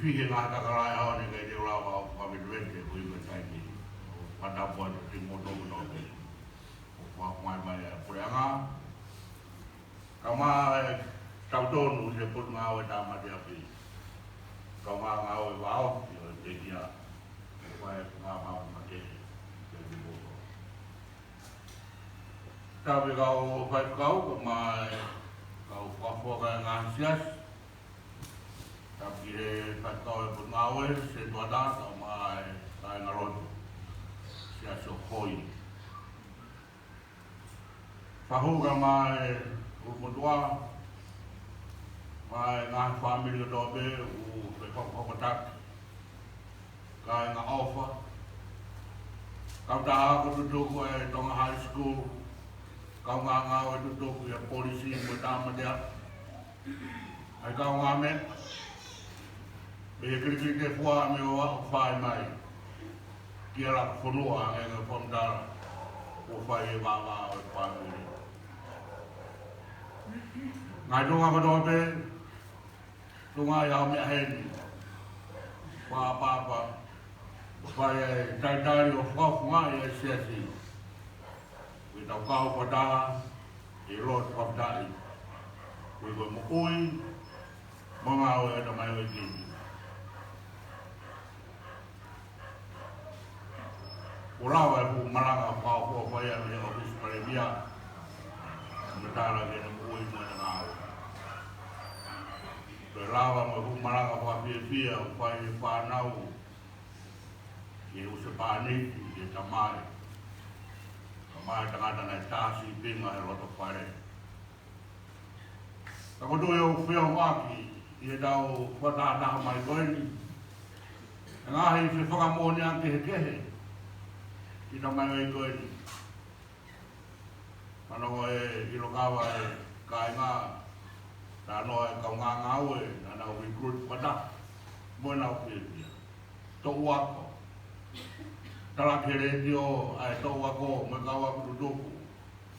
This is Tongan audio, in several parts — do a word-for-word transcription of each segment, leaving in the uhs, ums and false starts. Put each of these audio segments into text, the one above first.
Piki ngā kakala e ʻaho ni kei te u lava ʻo fakavetevete ko e taimi. ʻO fakatapu atu ki he motu motu pē. ʻO fakaʻaongaʻi mai ʻa e puleʻanga. Kae ʻumaʻā ʻa e tautonu ʻi he Potungāue Tāmate Afi. Kae ʻumaʻā ngāue vāofi ʻo e pekia. ʻO fai e ngāue makehe ki he motu. Tapu ki he kau faifekau, kae ʻumaʻā e kau fakafofonga e ngaahi siasi. Tapu ki he faifekau e Potungāue, Setuata, kae ʻumaʻā e kāingalotu, Siasi ʻo Hoi. Fakahū kae ʻumaʻā e ʻulumotuʻa, mo e ngaahi fāmili kotoa pē, ʻoku fefakafokotaki. Kāinga ʻofa. Kautaha ako tutuku e Tonga High School. Kaungā ngāue tutuku e polisi mo e tāmateʻi. ʻA e kaungāmeʻa. Pea kilikili ke fua mo e ʻofa ʻoku fai mai. Ki he laka fonua e ngaahi fakamatala. ʻOku fai e vāvā ʻo e fāmili. Ngaahi tuʻunga kotoa pē. Tuʻunga ʻi he ʻaho meʻa heni. Fakapapa. Fai e talitali ʻo fakafofongaʻi e siasi. Ko e tau kau fakataha, ʻi he lotu fakafetaʻi. Ko e moʻui, mo e ngāue ʻa e Tamai ʻEiki. ʻO lava e fuʻu malanga fakaʻofoʻofa ia mei he ʻŌfisi Palēmia. Mo e tala ki he moʻui mo e ngāue. Ko e lava mo e fuʻu malanga fakafiefia, ʻo fai e fānau. Ki he husepāniti, ki he tamai. Tamai tangata naʻe tā sīpinga he loto fale. Ka ko e tui ʻoku feʻauaki ʻi he tau fakatahataha mai ko eni. ʻE ngaahi fefakamoʻoni ʻa kehekehe. Ki he tamai ko eni. Manako e ʻilo kava e kāinga. Talanoa e kaungā ngāue. Naʻa nau recruit fakataha. Mo e nau fiefia. Toʻu ako. Tala ki he letiō ʻa e toʻu ako. Mo e kau ako tutuku.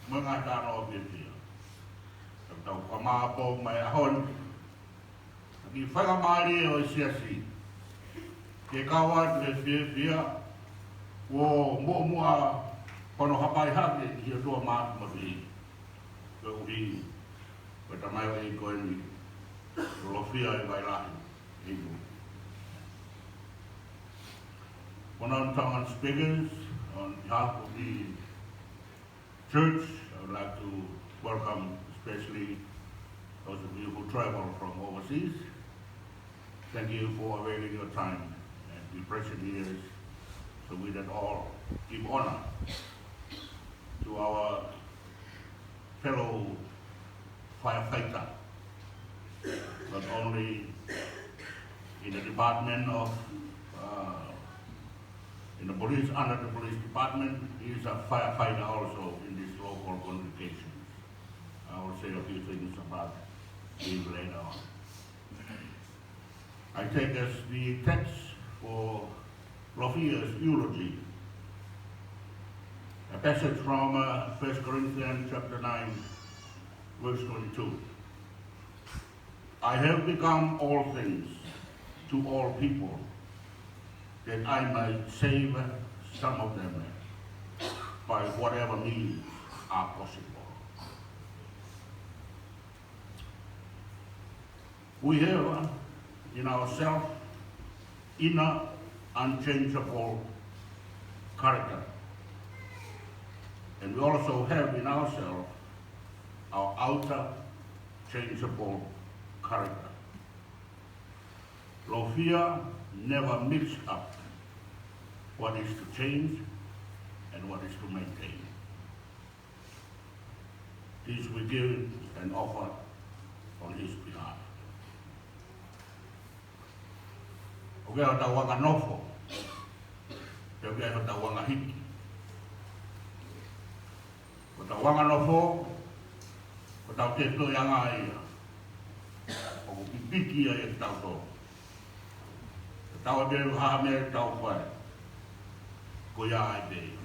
Mo e ngaahi talanoa fiefia. Tau tau kamāpō mai ʻaho ni. Ki he faingamālie ʻo e siasi. Ke kau atu e fiefia. ʻO muʻomuʻa hono hapai hake ʻi he ʻOtua Māfimafi. Koeʻuhi. Ko e tamai ʻo e ko eni. Lofia e vai lahi. Inu. Honourable Tongan speakers, on behalf of the church, I would like to welcome especially those of you who travel from overseas. Thank you for availing your time and your precious years so we can all give honor to our fellow firefighter, not only in the department of, uh, in the police, under the police department, he is a firefighter also in this local congregation. I will say a few things about him later on. I take as the text for Lofia's eulogy a passage from, uh, First Corinthians chapter nine, verse twenty-two. "I have become all things to all people, that I might save some of them by whatever means are possible." We have in ourselves inner unchangeable character. And we also have in ourselves our outer changeable character. Lofia never mixed up what is to change and what is to maintain. This we give and offer on his behalf. ʻOku ʻi ai hotau anga nofo, pea ʻoku ʻi ai hotau anga hiki. Ko hotau anga nofo, ko hotau tefitoʻi anga ia. ʻOku pipiki ia ʻiate kitautolu. Tau ʻai pē ha meʻa tau fai. Ko ia ai pē ia.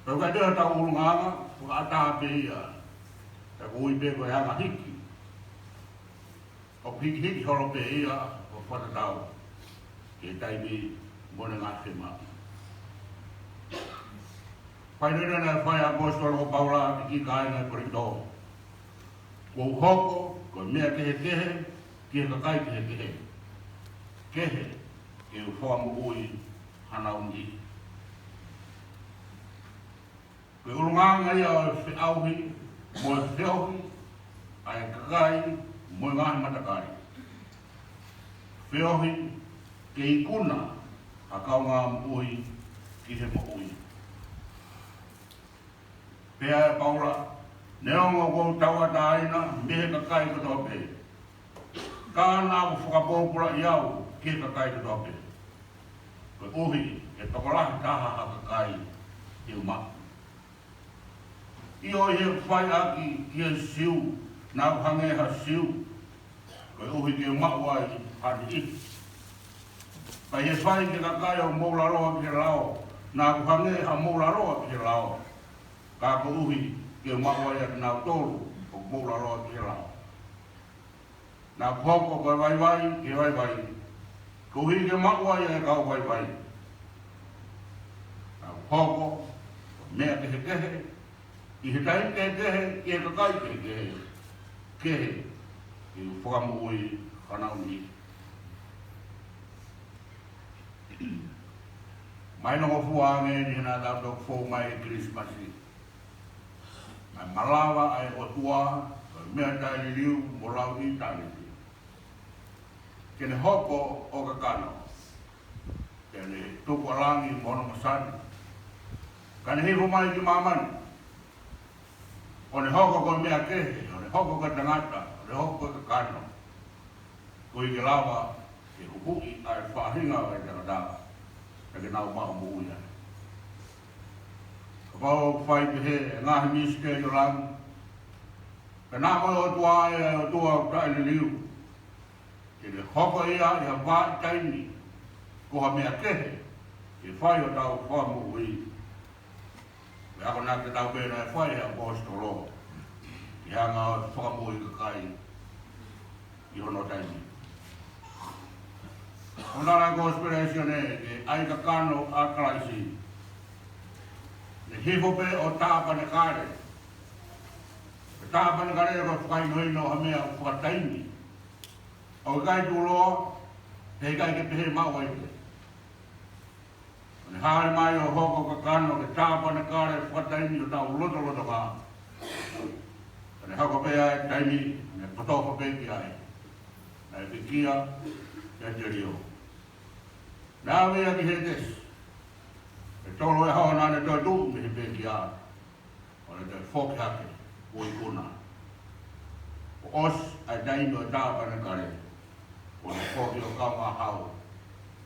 Pea ʻoku ʻi ai pē hotau ʻulungaanga, fakaʻatā pē ia. Pea ko e ui pē ko e anga hiki. ʻOku hikihiki holo pē ia ʻo fakatatau ki he taimi mo ʻene ngaahi fiemaʻu. Fai lelei naʻe fai ʻe he ʻaposetolo ko Paula ki he kāinga ʻi Kolinitō: Kuo u hoko ko e meʻa kehekehe ki he kakai kehekehe, kehe ke u fakamoʻui hanau niʻihi. Ko e ʻulungaanga ia ʻo e feʻauhi mo e feohi ʻa e kakai mo e ngaahi matakali. Feohi ke ikuna ha kaungā moʻui ki he moʻui. Pehē ʻe Paula: Neongo kuo u tauʻatāina mei he kakai kotoa pē, ka naʻa ku fakapōpulaʻi au ki he kakai kotoa pē, koeʻuhi ke tokolahi taha ha kakai ke u maʻu. ʻIo, ʻi heʻeku fai ʻaki ki he Siu, naʻa ku hangē ha Siu, koeʻuhi ke u maʻu ai ha niʻihi. Ka ʻi he fai ki he kakai ʻoku moʻulaloa ki he lao, naʻa ku hangē ha moʻulaloa ki he lao, ka koeʻuhi ke u maʻu ai ʻa kinautolu ʻoku moʻulaloa ki he lao. Naʻa ku hoko ko e vaivai ki he vaivai, koeʻuhi ke maʻu ai ʻa e kau vaivai. Naʻa ku hoko ko e meʻa kehekehe ʻi he taimi kehekehe ki he kakai kehekehe, kehe ke u fakamoʻui hanau niʻihi. Mahino ngofua ange eni he naʻa tau toki fou mai he Kilisimasi, naʻe malava ʻa e ʻOtua, ko e meʻa taʻeliliu mo lauʻitāniti, ke ne hoko ʻo kakano, ke ne tuku ʻa langi mo hono masani, ka ne hifo mai ki māmani, ʻo ne hoko ko e meʻa kehe, ʻo ne hoko ko e tangata, ʻo ne hoko ko e kakano, koeʻuhi ke lava ke huhuʻi ʻa e faʻahinga ʻo e tangata, ka ke nau maʻu moʻui ai. Kapau ʻoku fai pehē ʻe he ngaahi misiteli ʻo langi, pea naʻa mo e ʻOtua ʻa e ʻOtua ʻoku taʻeliliu, ke ne hoko ia ʻi ha vahaʻa taimi ko ha meʻa kehe ke fai hotau fakamoʻui. Pea ko e naʻe tatau pē naʻe fai ʻe he ʻaposetolo, ke hanga ʻo fakamoʻui kakai ʻi hono taimi. Ko e tala ʻa e Kosipeli ʻa Sione, ke ʻai kakano ʻa Kalaisi, ne hifo pē ʻo tāpanekale. Ko e tāpanekale ko e fakahinohino ha meʻa ʻoku fakataimi. ʻOku ʻikai tuʻuloa, he ʻikai ke pehē maʻu ai pē. ʻO ne hāʻele mai ʻo hoko kakano ke tāpanekale fakataimi hotau lotolotonga. Ka ne hoko pē ʻa e taimi, ne kotofa pē ki ai ʻa e pekia, ʻa e telio. Naʻe ʻave ia ki Hētesi. ʻE tolu ʻa e ʻaho naʻa ne toetuʻu mei he pekia, ʻo ne toe foki hake, kuo ikuna. Kuo ʻosi ʻa e taimi ʻo e tāpanekale, kuo ne foki ʻo kaungā hau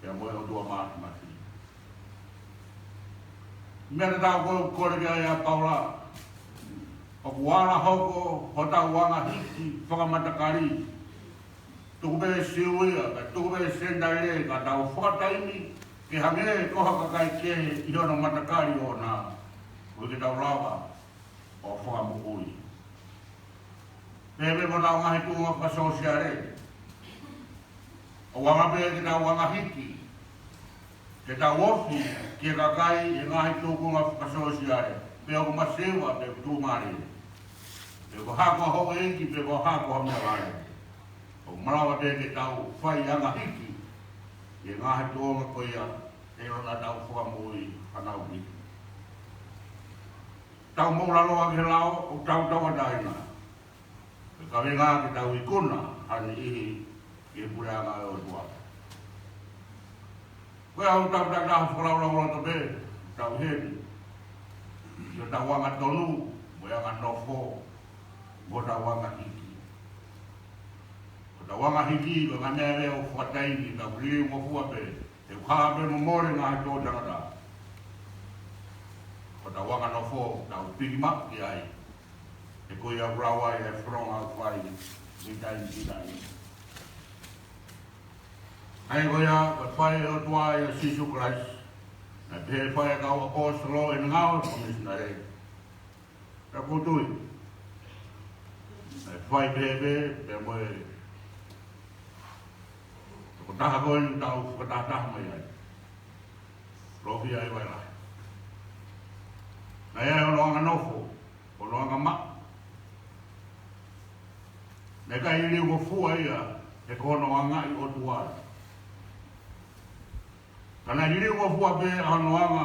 pea mo e ʻOtua Māfimafi. Meʻa tatau ko ē ʻoku kole ki ai ʻa Paula, ʻoku ala hoko hotau anga hiki fakamatakali. Tuku pē Siu ia, kae tuku pē Senitaile, ka tau fakataimi ke hangē ko ha kakai kehe ʻi hono matakali ʻoʻona, koeʻuhi ke tau lava ʻo fakamoʻui. Pehē pē mo hotau ngaahi tuʻunga fakasōsiale. ʻOku anga pē ke tau anga hiki, ke tau ofi ki he kakai ʻi he ngaahi tūkunga fakasōsiale, pe ʻoku masiva pe tuʻumālie, pe ko e hako ʻa houʻeiki pe ko e hako ʻa meʻavale. ʻOku malava pē ke tau fai anga hiki ʻi he ngaahi tōʻonga ko ia, ʻi he ʻoua naʻa tau fakamoʻui hanau niʻihi. Tau moʻulaloa ki he lao, ʻoku tau tauʻatāina. Ko e kaveinga ke tau ikuna ha niʻihi ki he puleʻanga ʻo e ʻOtua. Ko e ʻaho tau tau tau fakalaulauloto pē, tau heni ʻi hotau angatonu, mo e anganofo, mo hotau anga hiki. Ko hotau anga hiki, ko e ngaahi meʻa ʻoku fakataimi, tau liliu ngofua pē, he ʻoku hā pē mo mole ngaahi tō tangata. Ko hotau anganofo, tau piki maʻu ki ai. He ko ia ʻoku lau ai e fononga ʻoku fai mei taimi ki taimi. ʻA ia ko ia, ko e fai ʻe he ʻOtua ʻia Sīsū Kalaisi. Naʻe pehē fai ʻe he kau ʻaposetolo ʻi heʻene ngāue fakamisinale. Ka ʻoku ou tui naʻe fai pehē pē, pea mo e Taha ko eni tau fakatahataha mai ai. Lofia ʻi Vailahi. Naʻe ʻi ai hono anga nofo, hono anga maʻu. Naʻe ʻikai liliu ngofua ia, he ko hono anga ʻi ʻOtua. Ka naʻe liliu ngofua pē ʻa hono anga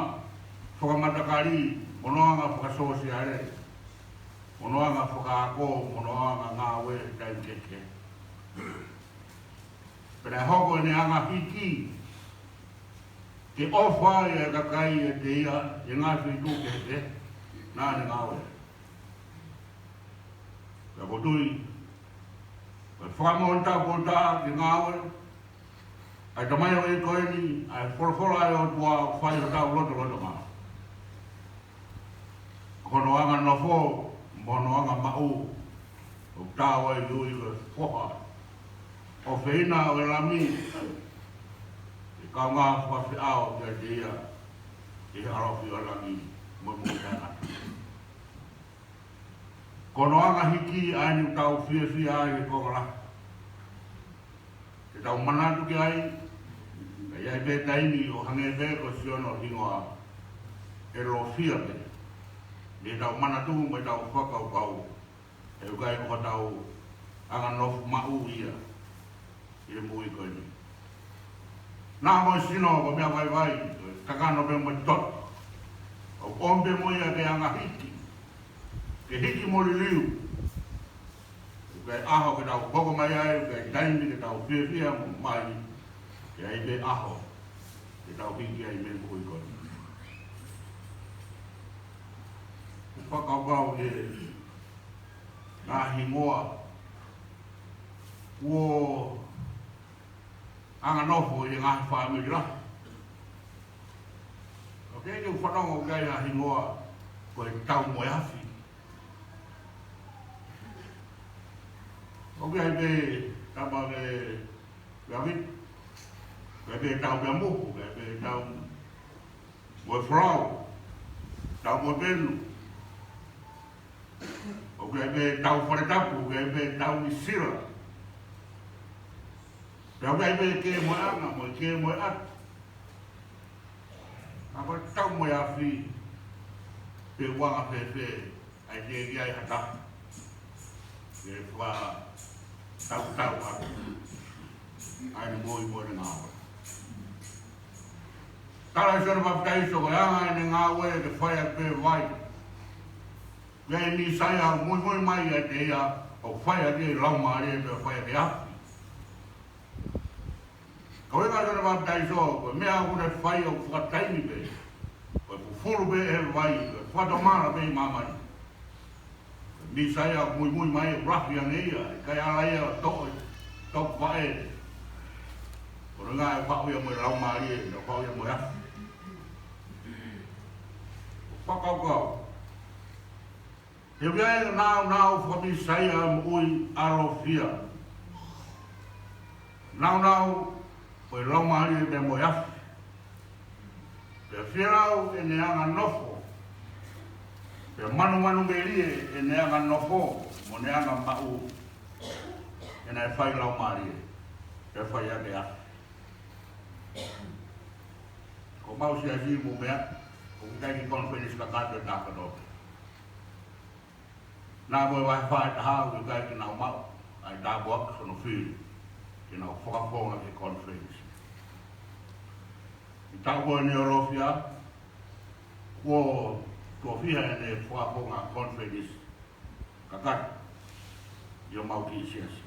fakamatakali, mo hono anga fakasōsiale, mo hono anga fakaako, mo hono anga ngāue taimi kehekehe. Pea naʻe hoko ʻene anga hiki ke ʻofa ai e kakai ʻiate ia ʻi he ngaahi feituʻu kehekehe naʻa ne ngāue. Pea ʻoku ou tui, ko e fakamoʻoni tapu ʻo e taʻu ke ngāue ʻa e tamaioʻeiki ko eni, ʻa e folofola ʻa e ʻOtua ʻoku fai hotau lotolotonga. Ko hono anga nofo, mo hono anga maʻu, ʻoku taau ai ʻa e ui ko e foha ʻofeina ʻo e Lami, ʻe kaungā fakafeʻao kiate ia ʻi he ʻalofi ʻo e langi mo e moʻui taʻengata. Ko hono anga hiki ʻa eni ʻoku tau fiefia ai he konga lahi. Ke tau manatu ki ai, ka ʻi ai pē taimi ʻoku hangē pē ko Siona ʻo Hingoa ʻe Lofia pē. Ke tau manatu mo tau fakakaukau, he ʻoku ʻikai ko hotau anga nofo maʻu ia ʻi he moʻui ko eni. Naʻa mo e sino ko e meʻa vaivai, ko e kakano pē mo e toto. ʻOku ʻomi pē mo ia ke anga hiki, ke hiki mo liliu. ʻOku ʻi ai ʻaho ke tau hoko mai ai, ʻoku ʻi ai taimi ke tau fiefia mo mai, ʻoku ʻi ai pē ʻaho ke tau hiki ai mei he moʻui ko eni. Fakakaukau ki he ngaahi hingoa kuo anga nofo ʻi he ngaahi fāmili lahi. ʻOku ou fanongo ki ai ha hingoa ko e Taumoeafi. ʻOku ʻi ai pē Taumoeafi, ʻoku ʻi ai pē Taumoemuhu, ʻoku ʻi ai pē Taumoefolau, Taumoepenu. ʻOku ʻi ai pē Taumoefaletapu, ʻoku ʻi ai pē Taumoenisila. Pea ʻoku ʻi ai pē Kemoeʻanga mo Kemoeʻatu. Ka ko e Taumoeafi, pe ʻoku anga fēfē, ʻai ke ʻi ai ha taha ke fakatautau atu ʻa ʻene moʻui mo ʻene ngāue. Tala ʻe Sione Papitaiso ko e anga ʻene ngāue ke fai ʻaki pē vai. Ko e Mīsaia ʻoku muimui mai ʻiate ia, ʻoku fai ʻaki e laumālie pea fai ʻaki e afi. Ka ʻoku ʻikai ko Sione Papitaiso, ko e meʻa ʻoku ne fai ʻoku fakataimi pē. Ko e fufulu pē ʻe he vai, ko e fakatomala pē ʻi māmani. Ko e Mīsaia ʻoku muimui mai ʻoku lahi ange ia, ʻikai ala ia ʻo toʻo e topuvaʻe. Ko hono ʻuhinga ʻoku faʻu ia mo e laumālie, ʻoku faʻu ia mo e afi. Fakakaukau. He ʻoku ʻi ai e nāunau faka-Mīsaia ʻo e moʻui ʻa Lofia. Nāunau ʻo e laumālie pea mo e afi. Pea fielau ʻene anga nofo. Pea manumanu melie ʻene anga nofo mo ʻene anga maʻu. He naʻe fai laumālie. Pea fai ʻaki e afi. Ko homau siasi mo meʻa, ʻoku ʻikai ke conference kakato ʻe taha kotoa pē. Naʻa mo e vahe fā ʻe taha ʻoku ʻikai ke nau maʻu ʻa e tāpuaki hono fili ke nau fakafofonga ki he conference. ʻI he taʻu ko eni ʻo Lofia, kuo tuʻo fiha ʻene fakafofonga conference kakato ʻi homau kiʻi siasi.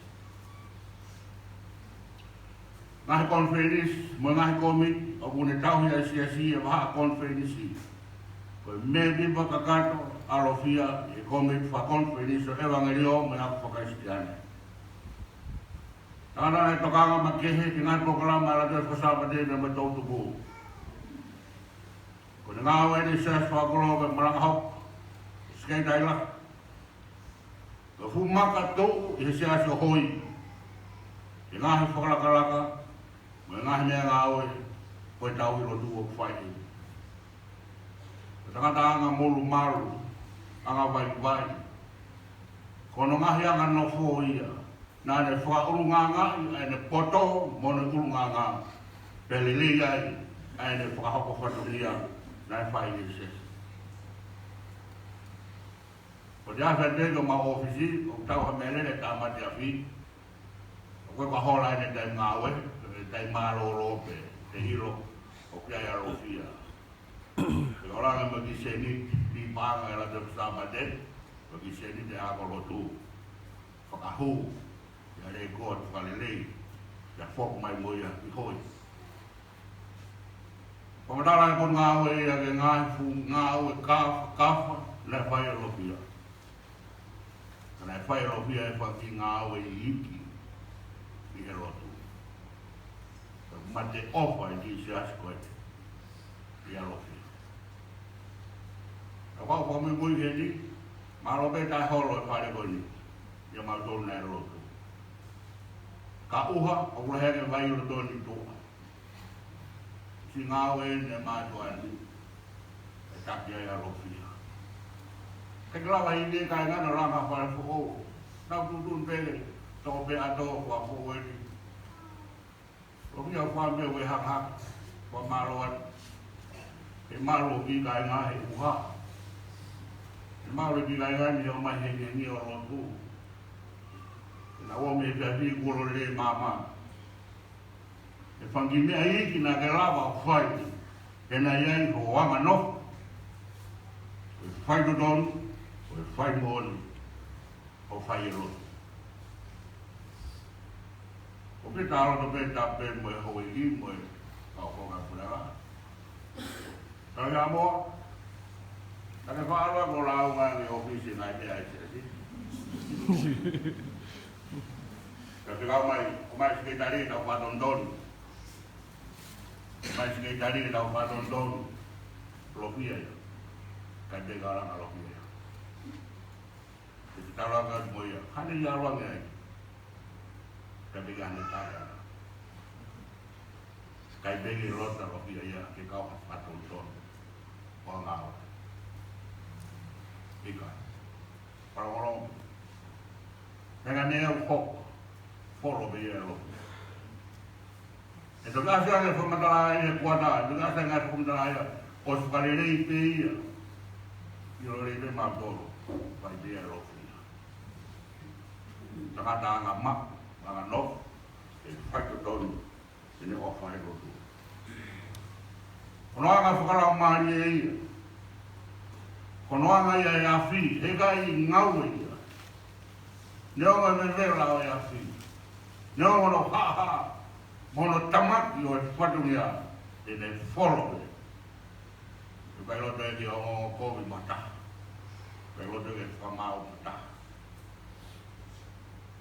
Ngaahi conference mo e ngaahi kōmiti ʻoku ne tauhi ʻa e siasi ʻi he vahaʻa conference. Ko e mēmipa kakato ʻa Lofia ʻi he kōmiti faka-conference ʻo e ʻevangeliō mo e ako faka-Kalisitiane. Tangata naʻe tokanga makehe ki he ngaahi polokalama ʻa e Lātiote Faka-Sāpate pea mo e toʻutupu. Ko ʻene ngāue ʻi he Siasi Fakakolo ko e malanga hoko, Sikeitaila. Ko e fuʻu maka tuʻu ʻi he Siasi ʻo Hoi, ʻi he ngaahi fakalakalaka mo e ngaahi meʻangāue, ko e tauhi lotu ʻoku fai. Ko e tangata anga molumalu, anga vaivai. Ko hono ngaahi anga nofo ia, Naʻa ne fakaʻulungaanga ʻa ʻene poto mo ʻene ʻulungaanga, pea lelei ai ʻa ʻene fakahoko fatongia naʻe fai ʻi he siasi. Ko e ʻaho ni ʻoku ou ʻi homau ʻōfisi, ʻoku tau ha meʻalele ʻa e Tāmate Afi, ʻoku ʻikai ke hola ʻene taimi ngāue, ʻene taimi mālōlō pē, ʻe ʻilo ʻoku ʻi ai ʻa Lofia. Pea ʻoku ʻi ai mo e kiʻi sēniti, kiʻi paʻanga ʻe lata he Sāpate, mo e kiʻi sēniti ʻe ako lotu. Fakahū, ʻi he lēkooti fakalelei, pea foki mai mo ia ki hoi. Fakamatala ʻe he Potungāue ia ki he ngaahi fuʻu ngāue kāfakafa naʻe fai ʻe Lofia. Ka naʻe fai ʻe Lofia e fanga kiʻi ngāue iiki ʻi he lotu. Pea mate ʻofa e kiʻi siasi ko ē ʻia Lofia. Ka ʻoku ou fakamuimui heni, mālō pē taʻe holo e fale ko eni ʻia mautolu naʻe lotu. Ka ʻuha, ʻoku lahi ange e vai ʻi loto ni tuʻa. Siʻi ngāue eni ʻa e mātuʻa ni, ʻe taki ai ʻa Lofia. Ke ke lava ʻi he kāinga naʻa nau langa fale foʻou. Nau tuʻutuʻuni pē, tō pē ʻa e tō fale foʻou eni. Lofia, fai meʻa ʻoku ke hangehangē, fakamālō atu. He mālō e kiʻi kāinga he ʻuha. He mālō e kiʻi kāinga ni he ʻomai he, he, he ʻo lotu. Naʻa ʻomi he pia vi kuo lele māmā. ʻE fanga kiʻi meʻa iiki naʻa ke lava ʻo fai, he naʻe ʻi ai hoʻo anganofo. Ko e faitotonu, ko e faimoʻoni, ʻo fai e lotu. ʻOku ke tala atu pē, tapu pē mo e houʻeiki mo e kau konga puleʻanga. Tau ia mo, ka ke faʻa ʻalu ʻo lau mai ki he ʻōfisi nai te ai te ai. Ka ke lau mai, ʻomai sekelitali ke tau fatonutonu. ʻOmai sekelitali ke tau fatonutonu. Lofia ia. Ka te kala ka Lofia ia. Ke te tala ka mo ia. Hane ia lau ange ai. Ka te kane tala. Kai pegi lota Lofia ia ke kau ha fatonutonu. ʻO ngāue. ʻIkai. Palongolongo. Mega ne au hoko. Folo pē ia ʻe Lofia. ʻE toki ʻasi ange fakamatala ia he kuata, ʻe toki ʻasi ange fakamatala ia, ʻosi fakalelei pē ia. ʻIo, lelei pē mautolu, fai pē ia ʻe Lofia. Tangata angamaʻa, anganofo, ʻe faitotonu, ʻene ʻofa he lotu. Ko hono anga fakalaumālie ia. Ko hono anga ia ʻo e afi, heʻikai ngāue ia. Neongo e vevela ʻo e afi. Neongo hono haʻahaʻa, mo hono tāmaki ʻo e fatongia, ʻene folo pē. ʻIkai loto ia ke ongoongo kovi mo ha taha. ʻIkai loto ia ke fakamaau mo ha taha.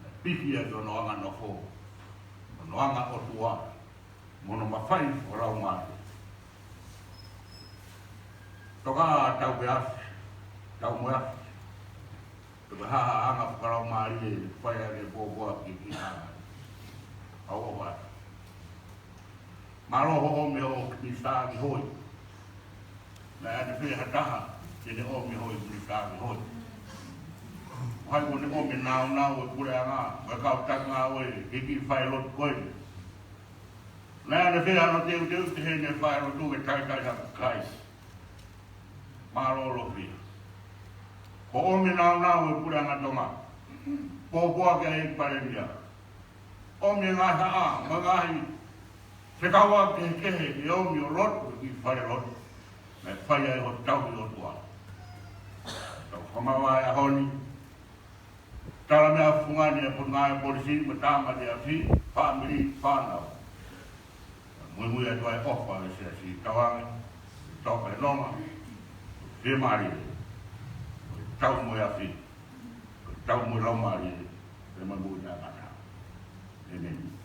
Naʻe piki ia ki hono anganofo. Hono anga ʻOtua. Mo hono mafai fakalaumālie. Toka tau pē afi, tau mo e afi. Toka haʻahaʻa anga fakalaumālie, fai ake pōpoaki ki he anga. ʻOku ou ʻofa atu. Mālō hoʻo ʻomi hoʻo kiʻi minisitā ki hoi. Naʻe ʻanefē ha taha, te ne ʻomi hoʻo kiʻi minisitā ki hoi. ʻO hai kuo ne ʻomi e nāunau ʻo e puleʻanga, ʻo e kau taki ngāue, he kiʻi fai lotu ko ē. Naʻe ʻanefē hano teuteu ke ne fai lotu ke talitali hake ʻa Kalaisi. Mālō Lofia. Ko hoʻo ʻomi e nāunau ʻo e puleʻanga Tonga. Pōpoaki ai e palēmia. ʻOmi e ngaahi haʻa, mo e ngaahi fekau kehekehe, ʻe ʻomi ʻo lotu, ki he fale lotu. Mo e fai ai hoʻo tauhi ʻOtua. Tau fakamāvae ʻaho ni. Tala meʻa fungani ʻa e Potungāue Polisi, mo e Tāmate Afi, fāmili, fānau. Muimui atu ai ʻofa ʻa e siasi, tauange, toka e nonga, fiemālie, tau mo e afi, tau mo e laumālie, pea mo e moʻui taʻengata. ʻĒmeni.